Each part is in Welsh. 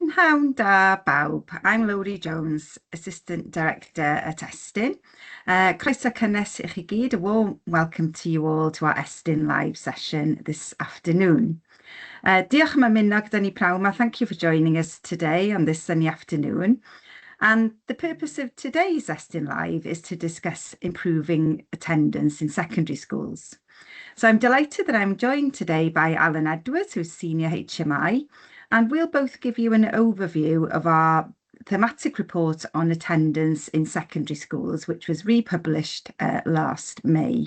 Prynhawn da bawb. I'm Lowri Jones, Assistant Director at Estyn. Croeso cynnes i chi gyd. A warm welcome to you all to our Estyn live session this afternoon. Diolch am ymuno gyda ni pnawn 'ma. Thank you for joining us today on this sunny afternoon. And the purpose of today's Estyn Live is to discuss improving attendance in secondary schools. So I'm delighted that I'm joined today by Alan Edwards, who's Senior HMI, and we'll both give you an overview of our thematic report on attendance in secondary schools, which was republished last May.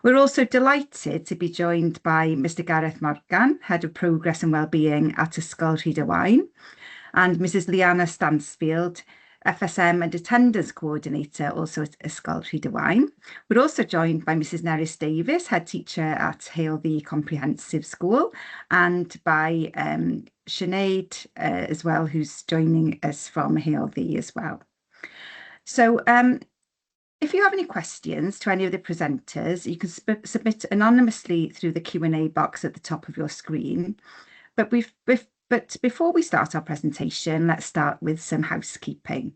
We're also delighted to be joined by Mr Gareth Morgan, Head of Progress and Wellbeing at Ysgol Rhyd-y-Waun, and Mrs Liana Stansfield, FSM and Attendance Coordinator, also at Ysgol Rhyd-y-Waun. We're also joined by Mrs Nerys Davies, Head Teacher at Heol Ddu Comprehensive School, and by Sinead as well, who's joining us from Heol Ddu as well. So if you have any questions to any of the presenters, you can submit anonymously through the Q&A box at the top of your screen. But before we start our presentation, let's start with some housekeeping.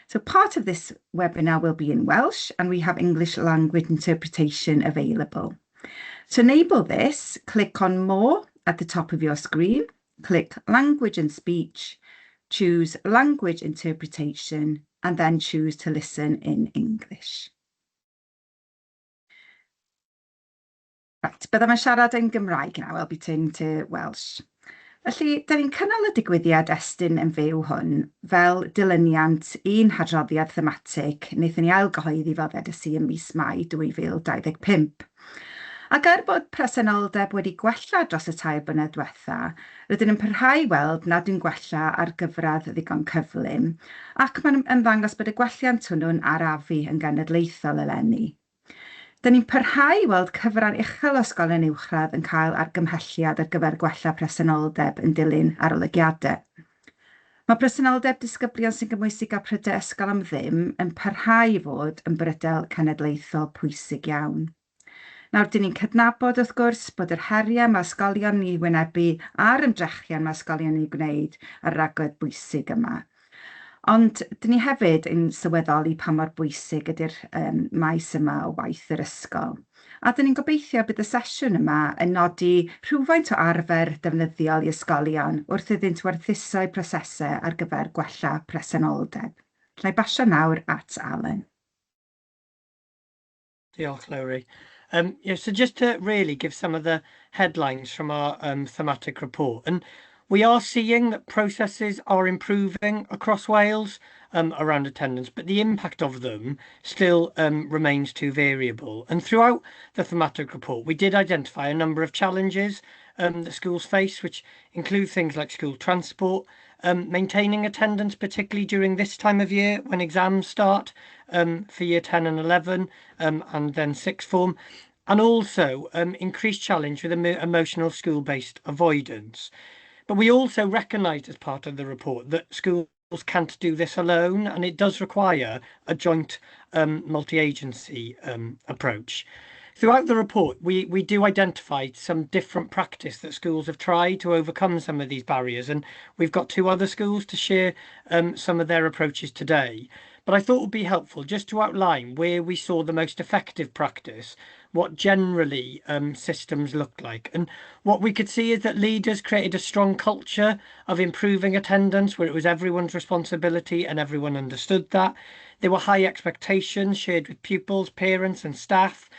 So part of this webinar will be in Welsh, and we have English language interpretation available. To enable this, click on More at the top of your screen, click Language and Speech, choose Language Interpretation, and then choose to listen in English. Right, byddaf yn siarad yn Gymraeg now, I'll be turning to Welsh. Felly, da ni'n cynnal y digwyddiad Estyn yn fyw hwn fel dilyniant i'n hadroddiad thematig wnaethon ni ailgyhoeddi fel ddedes i ym mis Mai 2025. Ac er bod presenoldeb wedi gwella dros y 3 blynedd diwetha, rydyn yn parhau i weld nad yw'n gwella ar gyfradd ddigon cyflym, ac mae'n ymddangos bod y gwelliant hwnnw'n arafu yn genedlaethol eleni. Dyn ni'n parhau i weld cyfran uchel o ysgolion uwchradd yn cael argymhelliad ar gyfer gwella presenoldeb yn dilyn arolygiadau. Mae presenoldeb disgyblion sy'n gymwys i gael prydau ysgol am ddim yn parhau i fod yn bryder cenedlaethol pwysig iawn. Nawr, dyn ni'n cydnabod, wrth gwrs, bod yr heriau mae ysgolion yn eu wynebu a'r ymdrechion mae ysgolion yn eu gwneud ar ragwedd bwysig yma. Ond dyn ni hefyd yn sylweddoli pa mor bwysig ydy'r maes yma o waith yr ysgol. A dyn ni'n gobeithio bydd y sesiwn yma yn nodi rhywfaint o arfer defnyddiol i ysgolion wrth iddynt werthuso eu prosesau ar gyfer gwella presenoldeb. Alla i basio nawr at Alan. Diolch, Lowri. Yeah, so just to really give some of the headlines from our thematic report. And we are seeing that processes are improving across Wales around attendance, but the impact of them still remains too variable. And throughout the thematic report, we did identify a number of challenges that schools face, which include things like school transport, maintaining attendance, particularly during this time of year when exams start for year 10 and 11 and then sixth form, and also increased challenge with emotional school-based avoidance. But we also recognised as part of the report that schools can't do this alone, and it does require a joint multi-agency approach. Throughout the report, we do identify some different practice that schools have tried to overcome some of these barriers, and we've got two other schools to share some of their approaches today. But I thought it would be helpful just to outline where we saw the most effective practice, what generally systems look like. And what we could see is that leaders created a strong culture of improving attendance, where it was everyone's responsibility and everyone understood that. There were high expectations shared with pupils, parents and staff.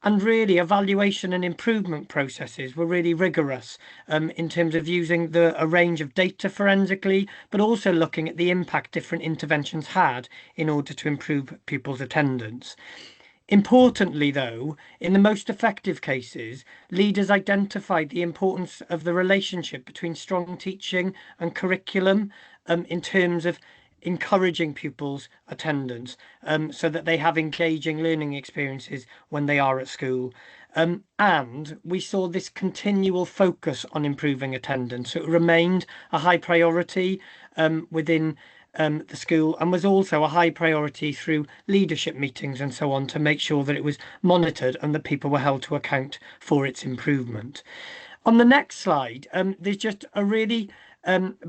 And really, evaluation and improvement processes were really rigorous in terms of using a range of data forensically, but also looking at the impact different interventions had in order to improve pupils' attendance. Importantly, though, in the most effective cases, leaders identified the importance of the relationship between strong teaching and curriculum in terms of encouraging pupils' attendance so that they have engaging learning experiences when they are at school. And we saw this continual focus on improving attendance. So it remained a high priority within the school and was also a high priority through leadership meetings and so on to make sure that it was monitored and that people were held to account for its improvement. On the next slide, there's just a really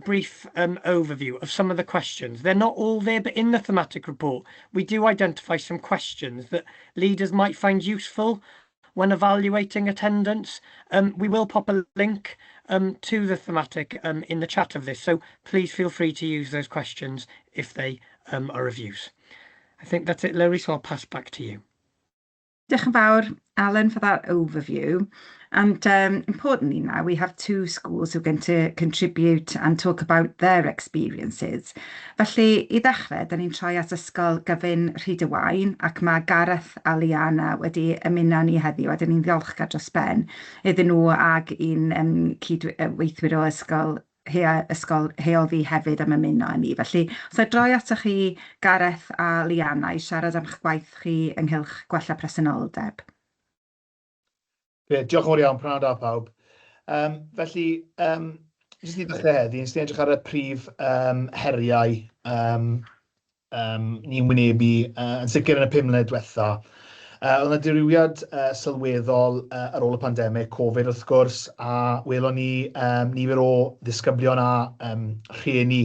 brief overview of some of the questions. They're not all there, but in the thematic report, we do identify some questions that leaders might find useful when evaluating attendance. We will pop a link to the thematic in the chat of this, so please feel free to use those questions if they are of use. I think that's it, Lowri, so I'll pass back to you. Diolch yn fawr, Alan, for that overview. And importantly now, we have two schools who are going to contribute and talk about their experiences. Felly, i ddechrau, da ni'n troi at Ysgol Gyfun Rhyd-y-waun, ac mae Gareth a Liana wedi ymuno ni heddiw, a da ni'n ddiolchgar dros ben iddyn nhw ag i'n cydweithwyr o ysgol Ysgol Heol Ddu hefyd am ymuno â ni. Felly, os a droi atoch chi, Gareth a Liana, i siarad am eich gwaith chi ynghylch gwella presenoldeb. Ie, diolch yn fawr iawn, prynhawn da pawb. Felly, jyst i ddechrau heddi, nes i edrych ar y prif heriau ni'n wynebu, yn sicr yn y 5 mlynedd diwetha. Oedd yna dirywiad sylweddol ar ôl y pandemig, Covid wrth gwrs, a welon ni nifer o ddisgyblion a rhieni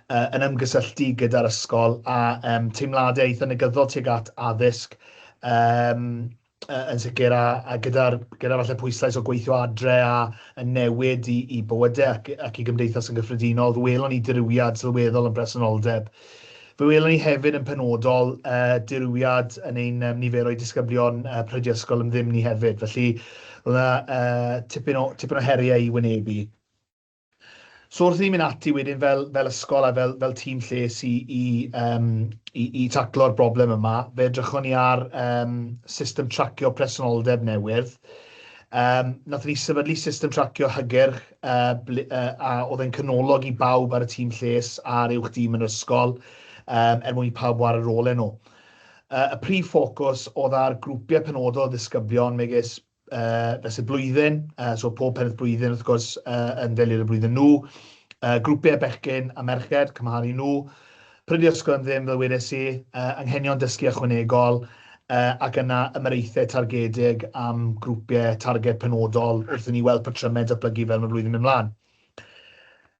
yn ymgysylltu gyda'r ysgol a teimladau eitha negyddol tuag at addysg yn sicr a gyda falle pwyslais o gweithio adre a yn newid i bywydau ac i gymdeithas yn gyffredinol, fe welon ni dirywiad sylweddol yn presenoldeb. Fe welon ni hefyd yn penodol dirywiad yn ein niferoedd disgyblion prydiau ysgol am ddim ni hefyd. Felly, roedd yna tipyn o heriau i wynebu. So wrth i ni mynd ati wedyn fel ysgol a fel tîm lles i taclo'r broblem yma, fe edrychon ni ar system tracio presenoldeb newydd. Nathon ni sefydlu system tracio hygyrch a oedd e'n canolog i bawb ar y tîm lles a'r uwch dîm yn yr ysgol er mwyn i pawb chwarae rolau nhw. Y prif ffocws oedd ar grwpiau penodol o ddisgyblion megis fesul blwyddyn, so pob pennaeth blwyddyn wrth gwrs yn delio â'r blwyddyn nhw, grwpiau bechgyn a merched, cymharu nhw, prydiau ysgol am ddim fel wedes i, anghenion dysgu ychwanegol, ac yna ymyraethau targedig am grwpiau targed penodol wrth i ni weld patrymau datblygu fel mae'r blwyddyn mynd ymlaen.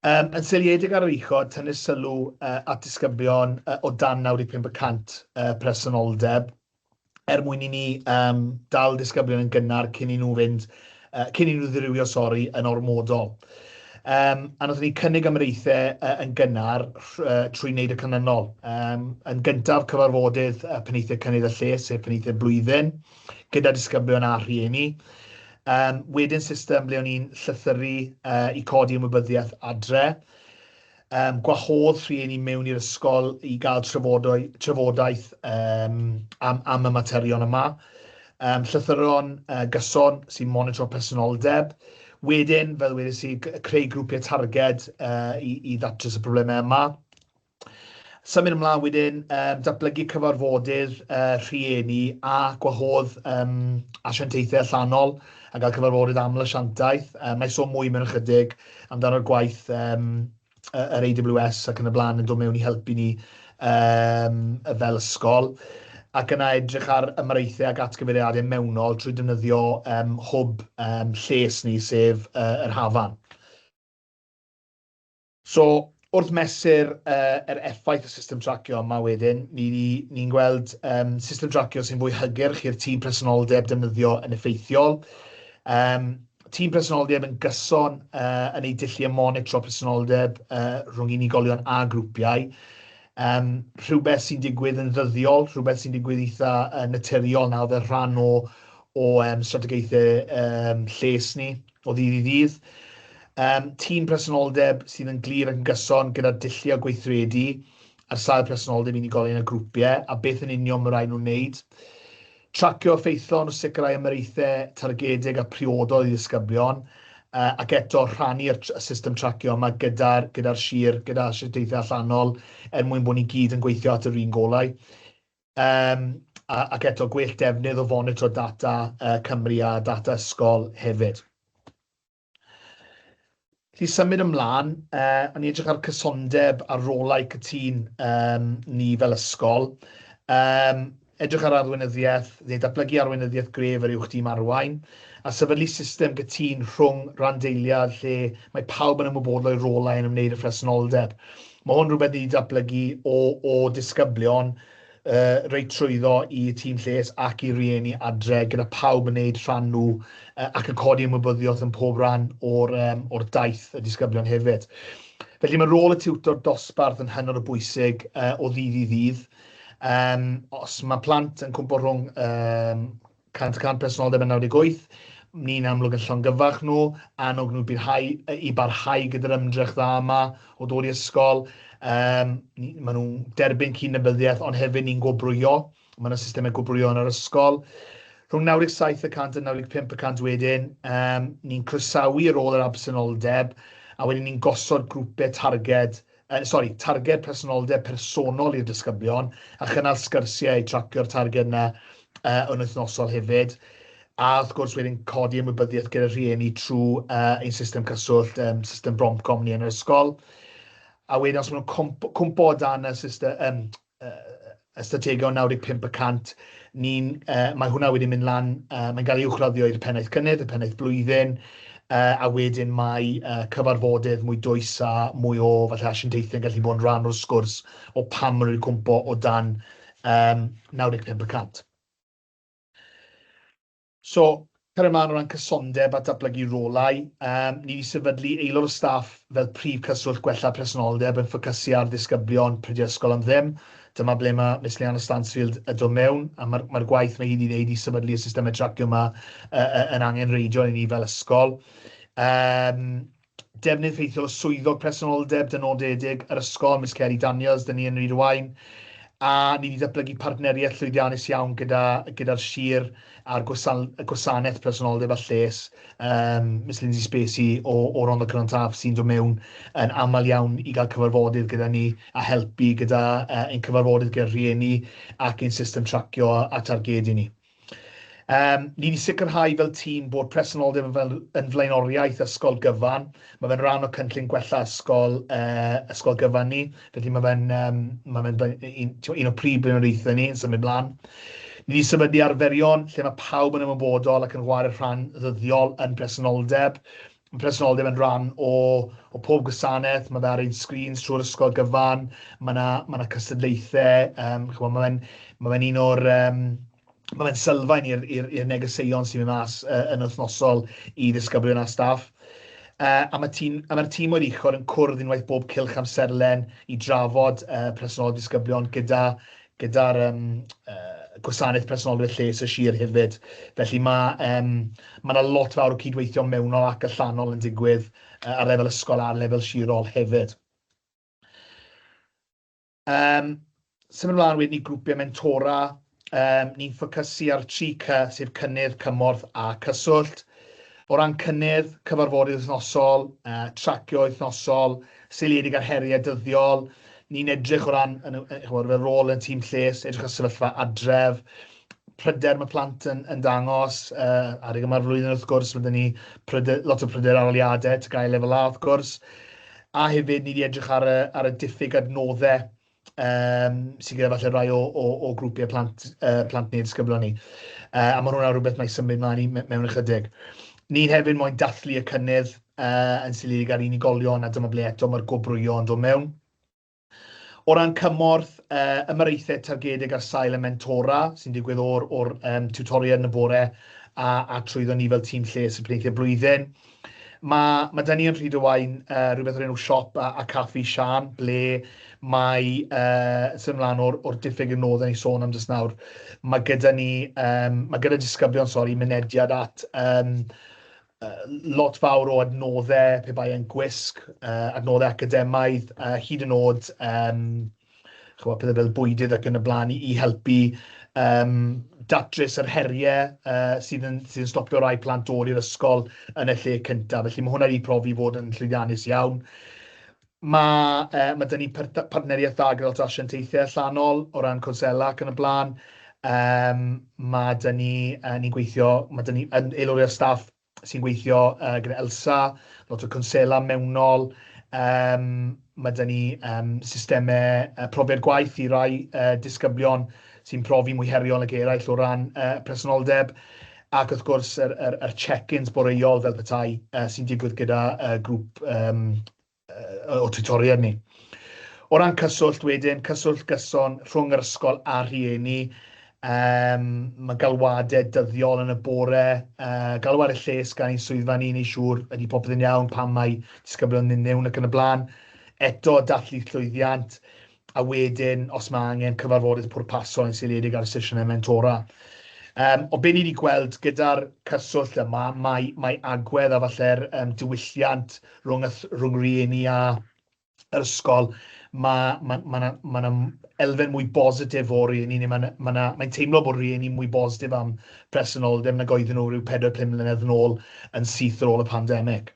Yn seiliedig ar yr uchod, tynnu sylw at disgyblion o dan 95% presenoldeb, er mwyn i ni dal disgyblion yn gynnar cyn i nhw fynd, cyn i nhw ddirywio, sori, yn ormodol. A wnaethon ni cynnig ymyraethau yn gynnar trwy wneud y canlynol. Yn gyntaf, cyfarfodydd penaethiaid cynnydd a lles, sef penaethiaid blwyddyn, gyda disgyblion a rhieni. Wedyn system ble o'n i'n llythyru i codi ymwybyddiaeth adre. Gwahodd rhieni mewn i'r ysgol i gael trafodaeth am y materion yma. Llythyron gyson sy'n monitro presenoldeb. Wedyn, fel wedes i, creu grwpiau targed i ddatrys y problemau yma. Symud ymlaen wedyn, datblygu cyfarfodydd rhieni a gwahodd asiantaethau allanol a gael cyfarfodydd aml asiantaeth. Mae sôn mwy mewn ychydig amdano'r gwaith yr AWS ac yn y blaen yn dod mewn i helpu ni fel ysgol. Ac yna edrych ar ymyraethau ac atgyfeiriadau mewnol trwy defnyddio hwb lles ni, sef yr Hafan. So, wrth mesur yr effaith y system tracio yma wedyn, ni'n gweld system tracio sy'n fwy hygyrch i'r tîm presenoldeb defnyddio yn effeithiol. Tîm presenoldeb yn gyson yn ei dulliau monitro presenoldeb rhwng unigolion a grwpiau. Rhywbeth sy'n digwydd yn ddyddiol, rhywbeth sy'n digwydd eitha naturiol nawr fel rhan o strategaethau lles ni o ddydd i ddydd. Tîm presenoldeb sydd yn glir ac yn gyson gyda dulliau gweithredu ar sail presenoldeb unigolion a grwpiau a beth yn union mae rhaid nhw'n wneud. Tracio effeithlon o sicrhau ymyraethau targedig a priodol i ddisgyblion, ac eto rhannu'r system tracio yma gyda sir, gyda asiantaethau allanol, er mwyn bod ni gyd yn gweithio at yr un golau. Ac eto gwell defnydd o fonitro data Cymru a data ysgol hefyd. Felly symud ymlaen, o'n i edrych ar cysondeb a rolau cytûn ni fel ysgol. Um, Edrych ar arweinyddiaeth, neu datblygu arweinyddiaeth gref yr uwch dîm arwain, a sefydlu system gytûn rhwng rhanddeiliad lle mae pawb yn ymwybodol o'i rolau yn ymwneud â phresenoldeb. Mae hwn rhywbeth ni wedi datblygu o, o disgyblion reit trwyddo i tîm lles ac i rieni adre, gyda pawb yn gwneud rhan nhw ac yn codi ymwybyddiaeth yn pob rhan o'r, or daith y disgyblion hefyd. Felly mae rôl y tiwtor dosbarth yn hynod o bwysig o ddydd i ddydd. Os mae plant yn cwmpo rhwng 100 y cant presenoldeb a 98, ni'n amlwg yn llongyfarch nhw, annog nhw birhau, i barhau gyda'r ymdrech dda yma o dod i ysgol. Maen nhw'n derbyn cydnabyddiaeth, ond hefyd ni'n gwobrwyo. Mae yna systemau gwobrwyo yn yr ysgol. Rhwng 97 y cant a 95 y cant wedyn, ni'n croesawu ar ôl yr absenoldeb, a wedyn ni'n gosod grwpiau targed, sori, targed presenoldeb personol i'r disgyblion, a chynnal sgyrsiau i tracio'r targed yna yn wythnosol hefyd. A wrth gwrs wedyn codi ymwybyddiaeth gyda rhieni trwy ein system cyswllt, system Bromcom ni yn yr ysgol. A wedyn os maen nhw'n cwmpo o dan y system, y strategol 95%, ni'n, mae hwnna wedi mynd lan, mae'n cael ei uwchraddio i'r pennaeth cynnydd, y pennaeth blwyddyn, a wedyn mae cyfarfodydd mwy dwys a mwy o falle asiantaethau yn gallu bod yn rhan o'r sgwrs o pam maen nhw wedi cwmpo o dan 95%. So, cario ymlaen o ran cysondeb a datblygu rolau, ni wedi sefydlu aelod o staff fel prif cyswllt gwella presenoldeb yn ffocysu ar ddisgyblion prydiau ysgol am ddim. Dyma ble mae Miss Leanna Stansfield yn dod mewn, a mae'r mae gwaith mae hi wedi wneud i sefydlu y systemau tracio yma yn angenrheidiol i ni fel ysgol. Defnydd ffeithiol o swyddog presenoldeb dynodedig yr ysgol, Miss Kerry Daniels, dyn ni yn Rhydywaun, a ni wedi datblygu partneriaeth llwyddiannus iawn gyda'r gyda sir a'r gwasanaeth presenoldeb a lles, Miss Lindsay Spacey o, o Rhondda Cynon Taf sy'n dod mewn yn aml iawn i gael cyfarfodydd gyda ni a helpu gyda ein cyfarfodydd gyda rhieni ac ein system tracio a targedu ni. Ni wedi sicrhau fel tîm bod presenoldeb yn, fel, yn flaenoriaeth ysgol gyfan. Mae fe'n rhan o cynllun gwella ysgol, ysgol gyfan ni, felly mae fe'n um, mae fe'n un, un o prif blaenoriaethau ni yn symud mlaen. Ni wedi sefydlu arferion lle mae pawb yn ymwybodol ac yn chwarae rhan ddyddiol yn presenoldeb. Mae presenoldeb yn rhan o, o pob gwasanaeth, mae fe ar ein screens trwy'r ysgol gyfan, mae yna ma na cystadlaethau, chymod, mae fe'n ma fe un o'r um, mae fe'n sylfaen i'r negeseuon sy'n mynd mas yn wythnosol i ddisgyblion a staff. A mae'r tîm, a mae'r tîm o'r uchod yn cwrdd unwaith bob cylch amserlen i drafod presenoldeb disgyblion gyda gyda'r gwasanaeth presenoldeb lles y sir hefyd. Felly mae ma yna lot fawr o cydweithio mewnol ac allanol yn digwydd ar lefel ysgol a ar lefel sirol hefyd. Symud ymlaen wedyn i grwpiau mentora. Ni'n ffocysu ar 3C, sef cynnydd, cymorth a cyswllt. O ran cynnydd, cyfarfodydd wythnosol, tracio wythnosol, seiliedig ar heriau dyddiol. Ni'n edrych o ran, yn, chymod, fel rôl yn tîm lles, edrych ar sefyllfa adref, pryder mae plant yn, yn dangos, adeg yma'r flwyddyn wrth gwrs, mae ni pryder, lot o pryder arholiadau, TGAU lefel A wrth gwrs. A hefyd, ni wedi edrych ar y, ar y diffyg adnoddau sydd gyda falle rai o, o, o grwpiau plant, plant neu disgyblion ni. A mae hwnna rhywbeth mae'n symud mlaen i mewn ychydig. Ni'n hefyd moyn dathlu y cynnydd yn seiliedig ar unigolion, a dyma ble eto mae'r gwobrwyo yn dod mewn. O ran cymorth, ymyraethau targedig ar sail y mentora sy'n digwydd o'r, or tiwtoriaid yn y bore a, a trwyddo ni fel tîm lles y penaethiaid blwyddyn. Mae, mae da ni yn Rhydywaun rhywbeth o'r enw siop a, a caffi Sian, ble mae, symud ymlaen o'r, or diffyg adnoddau ni sôn am jyst nawr, mae gyda ni, mae gyda disgyblion, sori, mynediad at lot fawr o adnoddau, pe bai e'n gwisg, adnoddau academaidd, hyd yn oed chymod, pethau fel bwydydd ac yn y blaen i, i helpu datrys yr heriau sydd, yn, sydd yn stopio rai plant dod i'r ysgol yn y lle cyntaf. Felly mae hwnna wedi profi fod yn llwyddiannus iawn. Mae, mae 'da ni partneriaeth dda gyda lot o asiantaethau allanol o ran cwnsela ac yn y blaen. Mae 'da ni, ni'n gweithio, mae 'da ni yn aelodau o staff sy'n gweithio gyda ELSA, lot o cwnsela mewnol. Mae 'da ni systemau profiad gwaith i rai disgyblion sy'n profi mwy heriol nag eraill o ran presenoldeb, ac wrth gwrs yr, yr, yr check-ins boreol fel petai sy'n digwydd gyda grŵp o tiwtoriaid ni. O ran cyswllt wedyn, cyswllt gyson rhwng yr ysgol a rhieni, mae galwadau dyddiol yn y bore, galwadau lles gan ein swyddfa ni, wneud siŵr ydy popeth yn iawn, pam mae disgyblion yn mewn ac yn y blaen. Eto, dathlu llwyddiant, a wedyn, os mae angen, cyfarfodydd pwrpasol yn seiliedig ar y sesiynau mentora. O be ni wedi gweld gyda'r cyswllt yma, mae agwedd a falle'r diwylliant rhwng rhieni a yr ysgol, mae ma, ma, ma, ma 'na elfen mwy bositif o rieni, neu mae'n ma, ma mae teimlo bod rieni mwy bositif am presenoldeb nag oedden nhw rhyw 4-5 mlynedd yn ôl yn syth ar ôl y pandemig.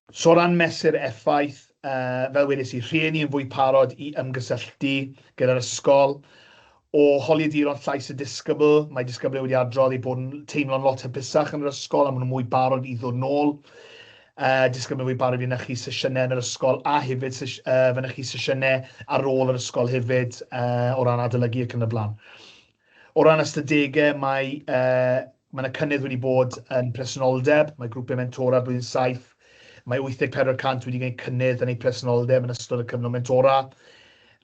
So o ran mesur effaith, fel wedes i, rhieni yn fwy parod i ymgysylltu gyda'r ysgol. O holiaduron llais y disgybl, mae disgyblion wedi adrodd eu bod yn teimlo'n lot hapusach yn yr ysgol a maen nhw'n mwy barod i ddod nôl. Disgyblion fwy barod i fynychu sesiynau yn yr ysgol a hefyd fynychu sesiynau ar ôl yr ysgol hefyd o ran adolygu ac yn y blaen. O ran ystadegau, mae yna cynnydd wedi bod yn presenoldeb. Mae grwpiau mentora blwyddyn 7, mae 84% wedi gwneud cynnydd yn eu presenoldeb yn ystod y cyfnod mentora.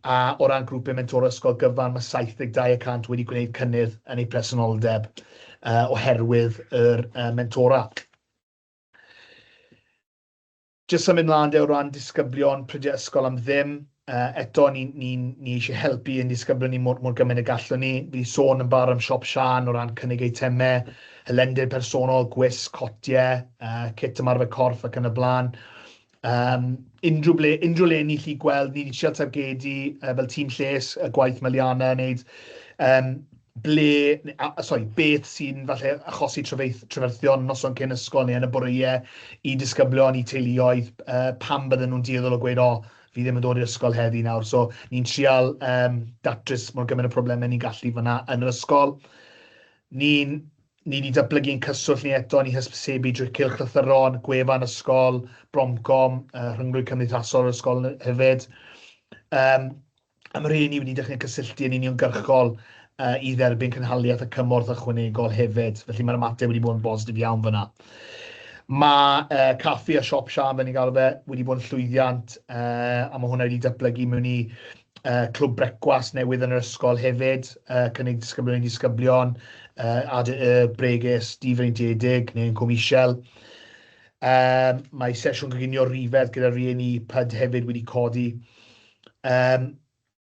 A o ran grwpiau mentora ysgol gyfan, mae 72% wedi gwneud cynnydd yn eu presenoldeb oherwydd yr mentora. Jyst symud mlaen de o ran disgyblion prydiau ysgol am ddim. Eto, ni eisiau helpu ein disgyblion ni mor gymaint y gallwn ni. Fi 'di sôn yn barod am Siop Siân o ran cynnig eitemau, hylendid personol, gwisg, cotiau, kit ymarfer corff ac yn y blaen. Unrhyw le ni 'llu gweld, ni wedi trial targedu fel tîm lles y gwaith mae Liana yn wneud, ble, a, sorry, beth sy'n falle achosi trafferthion noson cyn ysgol neu yn y boreau i disgyblion, i teuluoedd, pam bydden nhw'n dueddol o gweud, "O, fi ddim yn dod i'r ysgol heddi nawr." So ni'n trial datrys mor gymaint o problemau ni'n gallu fyna yn yr ysgol. Ni wedi datblygu'n cyswllt ni eto, ni hysbysebu drwy cylchlythyron, gwefan ysgol, Bromcom, rhyngrwyd cymdeithasol yr ysgol hefyd. A mae rhieni wedi dechrau cysylltu yn uniongyrchol i dderbyn cynhaliaeth a cymorth ychwanegol hefyd. Felly mae'r ymateb wedi bod yn bositif iawn fyna. Mae caffi a Siop Siân, fel ni'n galw fe, wedi bod yn llwyddiant, a mae hwnna wedi datblygu mewn i clwb brecwast newydd yn yr ysgol hefyd, cynnig disgyblion i disgyblion, ADY, bregus, difreintiedig neu incwm isel. Mae sesiwn coginio rifedd gyda rhieni PYD hefyd wedi codi.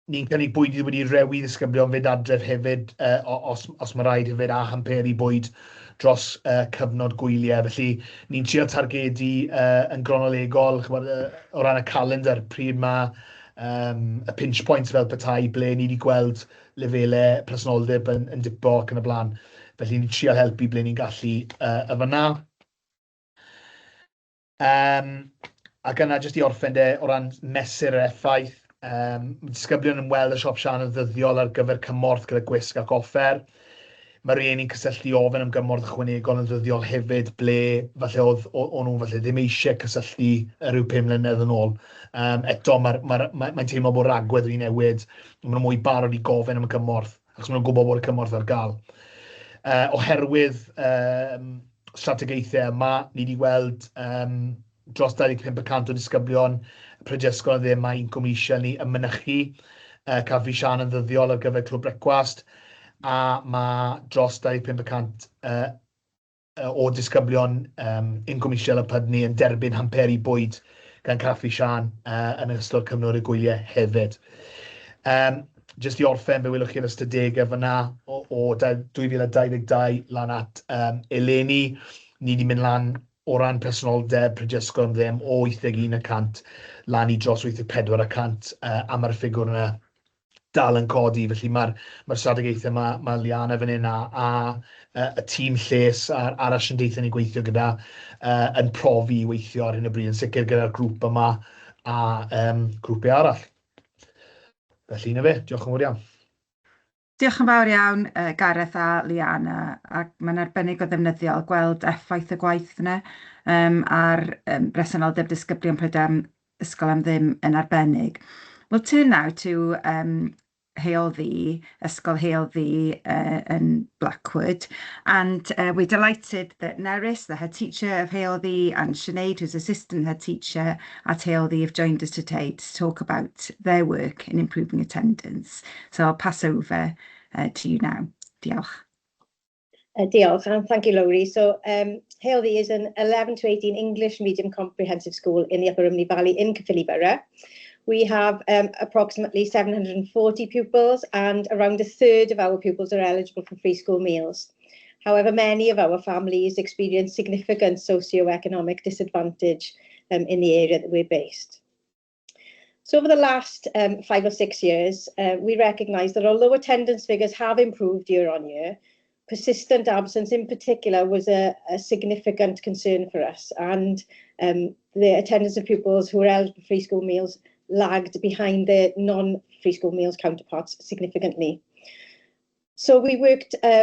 Ni'n cynnig bwydydd wedi rewi i ddisgyblion fynd adref hefyd, os mae rhaid hefyd, a hamperi bwyd dros cyfnod gwyliau. Felly ni'n trio targedu yn gronolegol, ch'mod, o ran y calendar, pryd mae y pinch points fel petai, ble ni wedi gweld lefelau presenoldeb yn dipo ac yn y blaen. Felly ni'n trio helpu ble ni'n gallu y fyna. Ac yna, jyst i orffen de, o ran mesur yr effaith, disgyblion yn weld y Siop Siân yn ddyddiol ar gyfer cymorth gyda gwisg ac offer. Mae rhieni'n cysylltu i ofyn am gymorth ychwanegol yn ddyddiol hefyd, ble falle oedd o'n nhw falle ddim eisiau cysylltu rhyw 5 mlynedd yn ôl. Eto, mae'n mae, mae teimlo bod ragwedd wedi newid, maen nhw mwy barod i gofyn am y cymorth, achos maen nhw'n gwybod bod y cymorth ar gael. Oherwydd strategaethau yma, ni wedi gweld dros 25% o disgyblion prydiau ysgol am ddim mae incwm isel ni yn mynychu Caffi Siân yn ddyddiol ar gyfer clwb brecwast, a mae dros 25% o disgyblion incwm isel y PYD ni yn derbyn hamperi bwyd gan Caffi Siân yn ystod cyfnod y gwyliau hefyd. Jyst i orffen, fe welwch chi'r ystadegau fyna o 2022 lan at eleni. Ni wedi mynd lan o ran presenoldeb prydiau ysgol am ddim o 81% lan i dros 84%, a mae'r ffigwr yna dal yn codi. Felly mae'r strategaethau mae Liana fan hyn a y tîm lles a'r asiantaethau ni'n gweithio gyda yn profi i weithio ar hyn o bryd, yn sicr gyda'r grŵp yma a grwpiau arall. Felly, 'na fe, diolch yn fawr iawn. Diolch yn fawr iawn, Gareth a Liana, ac mae'n arbennig o ddefnyddiol gweld effaith y gwaith yna ar bresenoldeb disgyblion prydau ysgol am ddim yn arbennig. We'll turn now to Heol Ddu, Ysgol Heol Ddu in Blackwood. And we're delighted that Nerys, the head teacher of Heol Ddu, and Sinead, who's assistant head teacher at Heol Ddu, have joined us today to talk about their work in improving attendance. So I'll pass over to you now. Diolch. Diolch, and thank you, Lowri. So Heol Ddu is an 11 to 18 English medium comprehensive school in the Upper Rhymney Valley in Caerphilly Borough. We have approximately 740 pupils, and around a third of our pupils are eligible for free school meals. However, many of our families experience significant socio-economic disadvantage in the area that we're based. So over the last 5 or 6 years, we recognise that although attendance figures have improved year on year, persistent absence in particular was a significant concern for us, and the attendance of pupils who were eligible for free school meals lagged behind their non-free school meals counterparts significantly. So we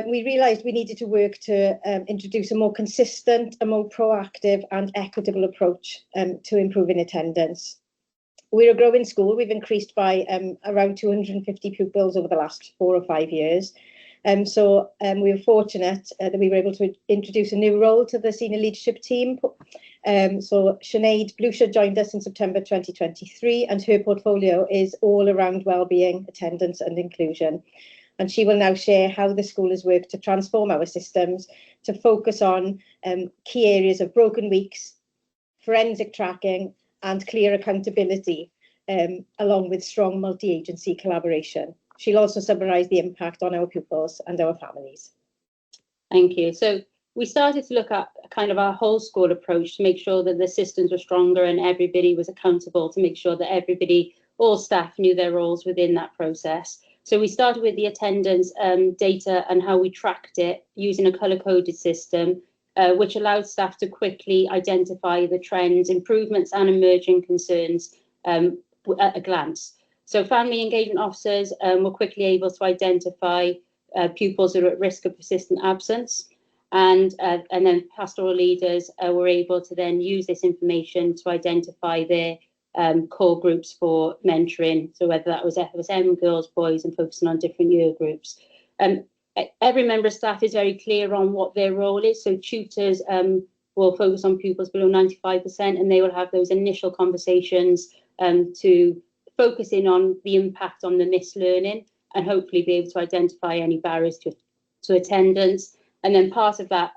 realised we needed to work to introduce a more consistent, a more proactive and equitable approach to improving attendance. We're a growing school. We've increased by around 250 pupils over the last 4 or 5 years. So we were fortunate that we were able to introduce a new role to the senior leadership team. So Sinead Blucher joined us in September 2023, and her portfolio is all around wellbeing, attendance and inclusion. And she will now share how the school has worked to transform our systems to focus on key areas of broken weeks, forensic tracking and clear accountability, along with strong multi-agency collaboration. She'll also summarise the impact on our pupils and our families. Thank you. So we started to look at kind of our whole school approach to make sure that the systems were stronger and everybody was accountable, to make sure that everybody, all staff, knew their roles within that process. So we started with the attendance data and how we tracked it using a colour-coded system, which allowed staff to quickly identify the trends, improvements and emerging concerns at a glance. So family engagement officers were quickly able to identify pupils who are at risk of persistent absence. And then pastoral leaders were able to then use this information to identify their core groups for mentoring. So whether that was FSM, girls, boys, and focusing on different year groups. Every member of staff is very clear on what their role is. So tutors will focus on pupils below 95%, and they will have those initial conversations to focus in on the impact on the missed learning and hopefully be able to identify any barriers to attendance. And then part of that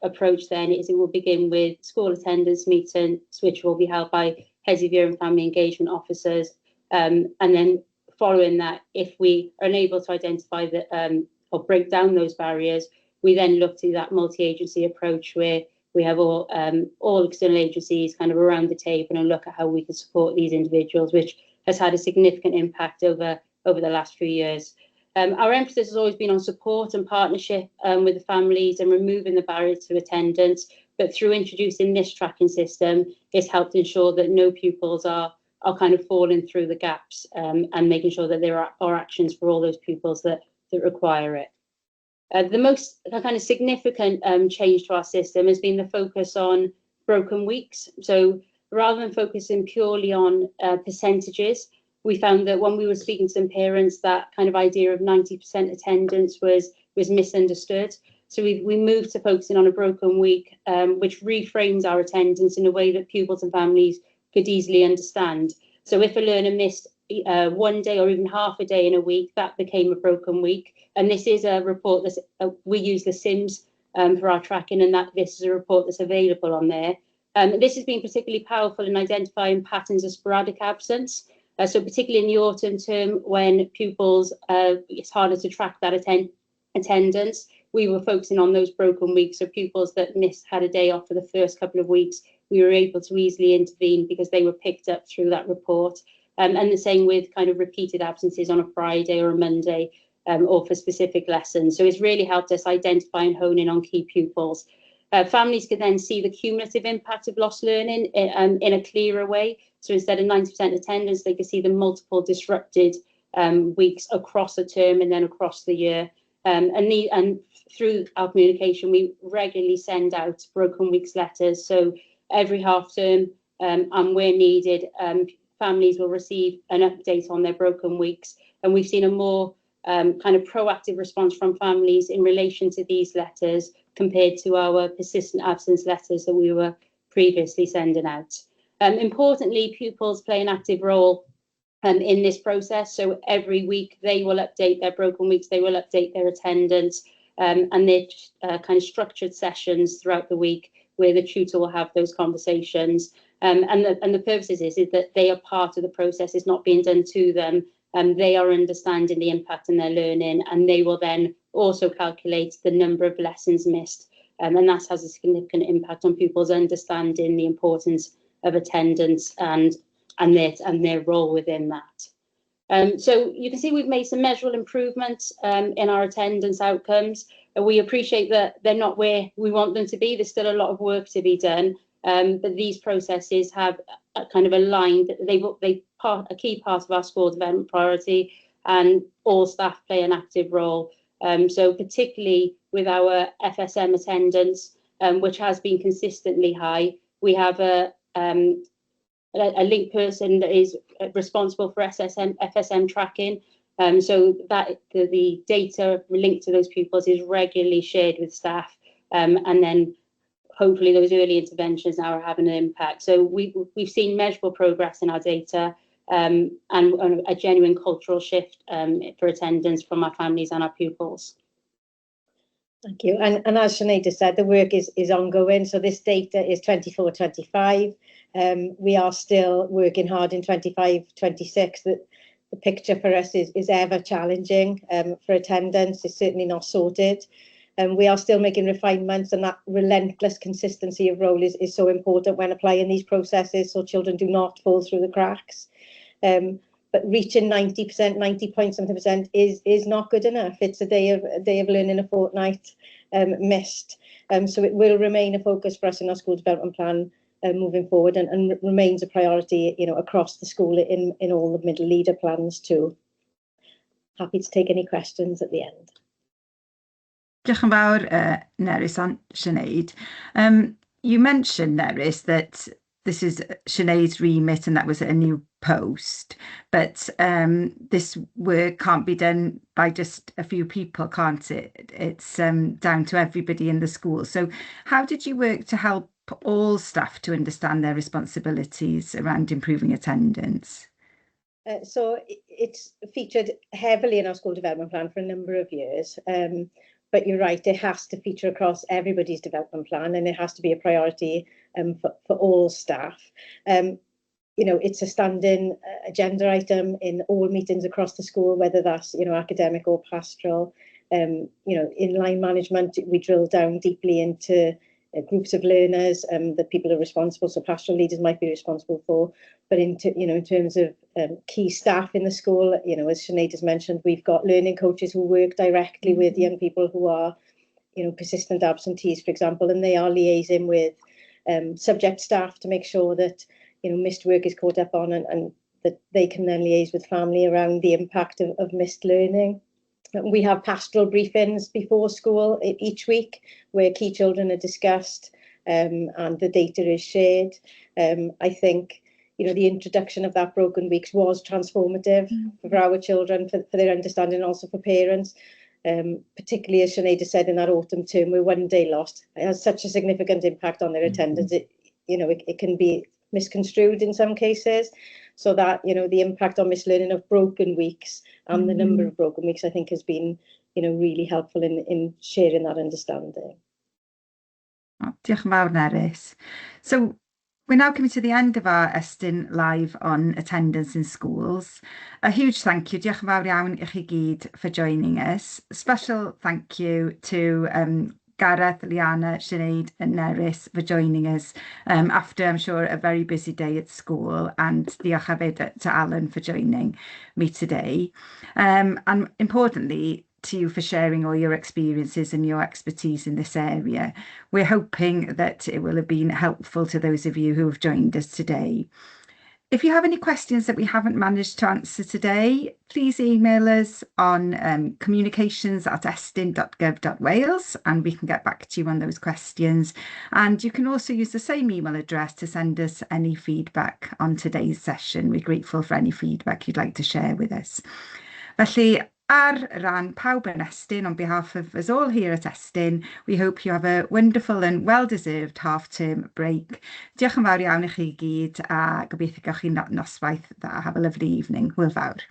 approach then is it will begin with school attendance meetings, which will be held by heads of year and family engagement officers. And then following that, if we are unable to identify the or break down those barriers, we then look to that multi-agency approach where we have all external agencies kind of around the table and look at how we can support these individuals, which has had a significant impact over the last few years. Our emphasis has always been on support and partnership with the families and removing the barriers to attendance. But through introducing this tracking system, it's helped ensure that no pupils are kind of falling through the gaps and making sure that there are actions for all those pupils that require it. The most kind of significant change to our system has been the focus on broken weeks. So rather than focusing purely on percentages, we found that when we were speaking to some parents, that kind of idea of 90% attendance was misunderstood. So we moved to focusing on a broken week, which reframes our attendance in a way that pupils and families could easily understand. So if a learner missed one day or even half a day in a week, that became a broken week. And this is a report that we use the SIMS for our tracking, and that this is a report that's available on there. This has been particularly powerful in identifying patterns of sporadic absence. So particularly in the autumn term, when pupils, it's harder to track that attendance, we were focusing on those broken weeks. So pupils that missed, had a day off for the first couple of weeks, we were able to easily intervene because they were picked up through that report. And the same with kind of repeated absences on a Friday or a Monday, or for specific lessons. So it's really helped us identify and hone in on key pupils. Families can then see the cumulative impact of lost learning in a clearer way. So instead of 90% attendance, they can see the multiple disrupted weeks across a term and then across the year. And through our communication, we regularly send out broken weeks letters. So every half term, and where needed, families will receive an update on their broken weeks. And we've seen a more kind of proactive response from families in relation to these letters compared to our persistent absence letters that we were previously sending out. Importantly, pupils play an active role in this process. So every week they will update their broken weeks, they will update their attendance, and their kind of structured sessions throughout the week where the tutor will have those conversations. And the purpose is that they are part of the process. It's not being done to them. They are understanding the impact in their learning, and they will then also calculate the number of lessons missed. And that has a significant impact on pupils understanding the importance of attendance and their role within that. So you can see we've made some measurable improvements in our attendance outcomes. We appreciate that they're not where we want them to be. There's still a lot of work to be done, but these processes have kind of aligned. They part a key part of our school development priority, and all staff play an active role. So particularly with our FSM attendance, which has been consistently high, we have a link person that is responsible for SSM, FSM tracking. So that the data linked to those pupils is regularly shared with staff, and then hopefully those early interventions now are having an impact. So we've seen measurable progress in our data and a genuine cultural shift for attendance from our families and our pupils. Thank you. And as Sinead has said, the work is ongoing. So this data is 24, 25. We are still working hard in 25, 26. The picture for us is ever challenging for attendance. It's certainly not sorted. We are still making refinements, and that relentless consistency of role is so important when applying these processes so children do not fall through the cracks. But reaching 90%, 90 point something percent is not good enough. It's a day of learning a fortnight missed. So it will remain a focus for us in our school development plan moving forward and remains a priority across the school in all the middle leader plans too. Happy to take any questions at the end. Diolch yn fawr, Nerys and Sinead. You mentioned, Nerys, that this is Sinead's remit and that was a new post, but this work can't be done by just a few people, can't it? It's down to everybody in the school. So how did you work to help all staff to understand their responsibilities around improving attendance? So it's featured heavily in our school development plan for a number of years. But you're right, it has to feature across everybody's development plan and it has to be a priority for all staff. It's a standing agenda item in all meetings across the school, whether that's academic or pastoral. In line management, we drill down deeply into groups of learners that people are responsible, so pastoral leaders might be responsible for, but in terms of key staff in the school, as Sinead has mentioned, we've got learning coaches who work directly with young people who are persistent absentees, for example, and they are liaising with subject staff to make sure that missed work is caught up on and that they can then liaise with family around the impact of missed learning. We have pastoral briefings before school each week where key children are discussed and the data is shared. I think the introduction of that broken weeks was transformative for our children, for their understanding, also for parents. Particularly as Sinead has said, in that autumn term where one day lost, it has such a significant impact on their attendance. It can be misconstrued in some cases. So that the impact on mislearning of broken weeks and the number of broken weeks, I think, has been really helpful in sharing that understanding. Oh, diolch yn fawr, Nerys. So we're now coming to the end of our Estyn Live on attendance in schools. A huge thank you, diolch yn fawr iawn i chi gyd for joining us. Special thank you to Gareth, Liana, Sinead and Nerys for joining us after, I'm sure, a very busy day at school, and diolch hefyd to Alan for joining me today. And importantly, to you for sharing all your experiences and your expertise in this area. We're hoping that it will have been helpful to those of you who have joined us today. If you have any questions that we haven't managed to answer today, please email us on communications@estyn.gov.wales and we can get back to you on those questions. And you can also use the same email address to send us any feedback on today's session. We're grateful for any feedback you'd like to share with us. Felly, ar ran pawb yn Estyn, on behalf of us all here at Estyn, we hope you have a wonderful and well-deserved half-term break. Diolch yn fawr iawn i chi gyd a gobeithio gewch chi noswaith dda. Have a lovely evening. Hwyl fawr.